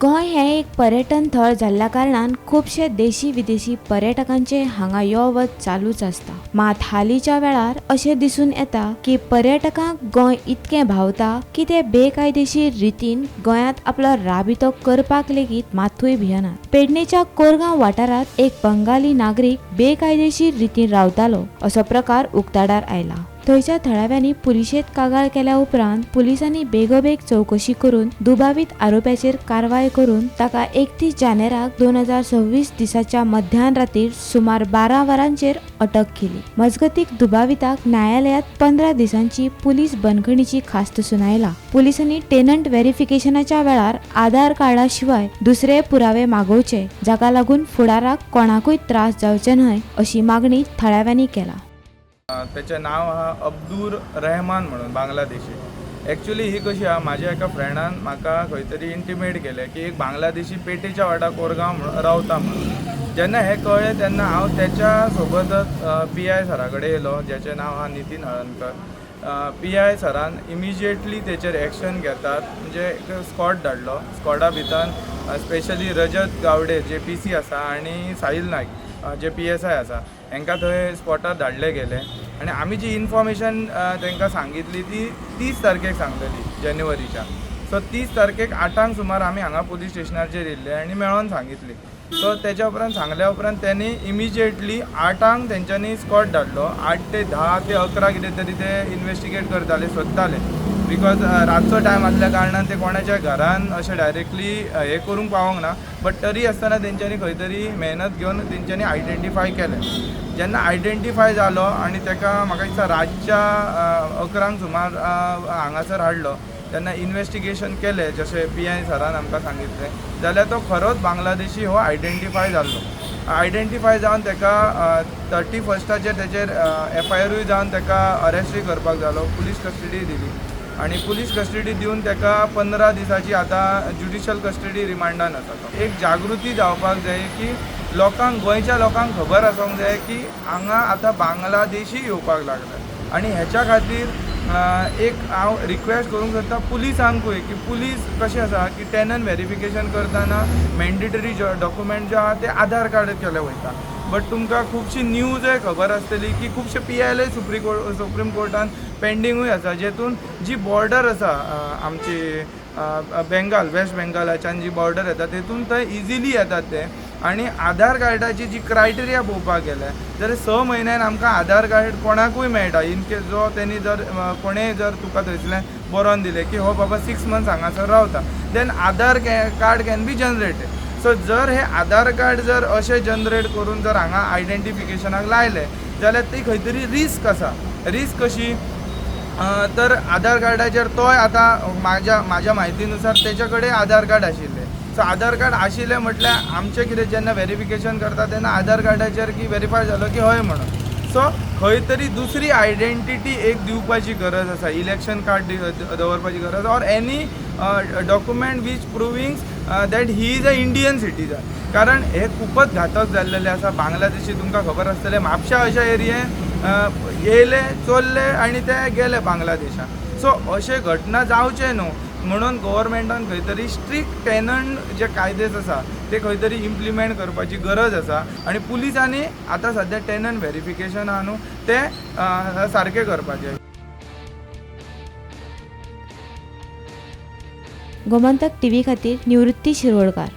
गोंय हें एक पर्यटन थळ जाल्ल्या कारणान खुबशे देशी विदेशी पर्यटकांचे हांगा यो वच चालूच आसता. मात हालींच्या वेळार अशें दिसून येता की पर्यटकांक गोंय इतकें भावता की ते बेकायदेशीर रितीन गोंयांत आपलो राबितो करपाक लेगीत मातूय भियनात. पेडणेच्या कोरगांव वाठारांत एक बंगाली नागरीक बेकायदेशीर रितीन रावतालो असो प्रकार उक्ताडार आयला. थंयच्या थळाव्यांनी पुलिशेंत कागाळ केल्या उपरांत पुलिसांनी बेगोबेग चवकशी करून दुबावीत आरोप्याचेर कारवाय करून ताका 31 जानेराक 2026 दिसाच्या मध्यान रातीर सुमार 12 वरांचेर अटक केली. मजगतीक दुबाविताक न्यायालयात 15 दिसांची पुलीस बंदखणीची खास्त सुनायला. पुलिसांनी टेनंट व्हेरिफिकेशनाच्या वेळार आधार कार्डा शिवाय दुसरे पुरावे मागोवचे, जाका लागून फुडाराक कोणाकूय त्रास जावचे न्हय अशी मागणी थळाव्यांनी केला. त्याचें नांव आहा अब्दूर रहमान म्हणून, बांगलादेशी. एक्चुली ही कशी आहा, म्हाज्या एका फ्रेंडान म्हाका खंय तरी इंटिमेट केलें की एक बांगलादेशी पेटेच्या वाटा कोरगांव म्हणून रावता म्हणून. जेन्ना हें कळ्ळें तेन्ना हांव तेच्या सोबतच पी I सरा कडेन येयलो, ज्याचें नांव आहा नितीन हळदणकर. पी I सरान इमिजिएटली तेचेर एक्शन घेतात, म्हणजे एक स्कॉड धाडलो. स्कॉडा भितर स्पेशली रजत गावडे जे पी सी आसा आनी साहील नायक जे पी एस I आसा, हेंकां थंय स्पॉटार धाडले गेले. आनी आमी जी इन्फॉर्मेशन तांकां सांगितली ती 30 तारखेक सांगलेली जानेवारीच्या. सो 30 तारखेक 8 सुमार आमी हांगा पुलीस स्टेशनाचेर येयल्ले आनी मेळोन सांगितली. सो तेच्या उपरांत सांगल्या उपरांत त्यांनी इमिजिएटली 8 तेंच्यांनी स्कॉड धाडलो. 8 ते 10 ते 11 कितें तरी ते इन्वेस्टिगेट करताले, सोदताले, because रातचो टायम आसल्या कारणान ते कोणाच्या घरान अशें डायरेक्टली हें करूंक पावोंक ना, बट तरी आसतना तेंच्यांनी खंय तरी मेहनत घेवन तेंच्यांनी आयडेंटिफाय केलें. जेन्ना आयडेंटिफाय जालो आनी ताका म्हाका दिसता रातच्या 11 सुमार हांगासर हाडलो, तेन्ना इन्वेस्टिगेशन केलें जशें पी I सरान आमकां सांगितलें, जाल्यार तो खरोच बांगलादेशी हो आयडेंटिफाय जाल्लो. आयडेंटिफाय जावन ताका 31 तेचेर एफ I आरूय जावन ताका अरेस्टूय करपाक जालो, पुलीस कस्टडी दिली आनी पुलीस कस्टडी दिवन ताका 15 दिसाची आतां ज्युडिशल कस्टडी रिमांडान आसा. तो एक जागृती जावपाक जाय की लोकांक, गोंयच्या लोकांक खबर आसूंक जाय की हांगा आतां बांगलादेशी येवपाक लागले. आनी हेच्या खातीर एक हांव रिक्वेस्ट करूंक सोदता पुलिसांकूय की पुलीस कशें आसा की टेनंट व्हेरिफिकेशन करतना मॅन्डेटरी डॉक्युमेंट जे आहा ते आधार कार्ड केलें वयता, बट तुमकां खुबशी न्यूजय खबर आसतली की खुबशे पी I एलय सुप्रीम कोर्टान पेंडींगूय आसा, जेतून जी बॉर्डर आसा आमची बेंगाल, वेस्ट बेंगालाच्यान जी बॉर्डर येता तेतून थंय इजिली येतात ते. आनी आधार कार्डाची जी क्रायटेरिया पळोवपाक गेले जाल्यार 6 म्हयन्यान आमकां आधार कार्ड कोणाकूय मेळटा. इन केस जो तेणी जर कोणेय जर तुका थंयसरल्यान बरोवन दिलें की हो बाबा 6 मंथ्स हांगासर रावता, then Aadhaar card can be generated. So जर हे आधार कार्ड जर अशें जनरेट करून जर हांगा आयडेंटिफिकेशनाक लायलें जाल्यार ती खंय तरी रिस्क आसा. रिस्क कशी तर आधार कार्डाचेर तोय आतां म्हाज्या म्हायतीनुसार तेच्या कडेन आधार कार्ड आशिल्लें. सो आधार कार्ड आशिल्लें म्हटल्यार आमचें कितें जेन्ना व्हेरिफिकेशन करता तेन्ना आधार कार्डाचेर की व्हेरीफाय जालो की हय म्हणून. सो खंय तरी दुसरी आयडेंटिटी एक दिवपाची गरज आसा, इलेक्शन कार्ड दवरपाची गरज, or any document which provings that he is a Indian citizen. कारण हे खूपच घातक जाल्लेलें आसा. बांगलादेशी तुमकां खबर आसतलें म्हापशा अशा एरियेन येयले, चोरले आनी ते गेले बांगलादेशान. सो अशें घटना जावचें न्हू म्हणून गव्हर्मेंटान खंय तरी स्ट्रिक्ट टेनंट जे कायदेस आसा ते खंय तरी इम्प्लिमेंट करपाची गरज आसा. आनी पुलिसांनी आतां सद्या टेनंट व्हेरिफिकेशन आहा न्हू तें सारकें करपाचें. गोमंतक टीव्ही खातीर निवृत्ती शिरवडकार.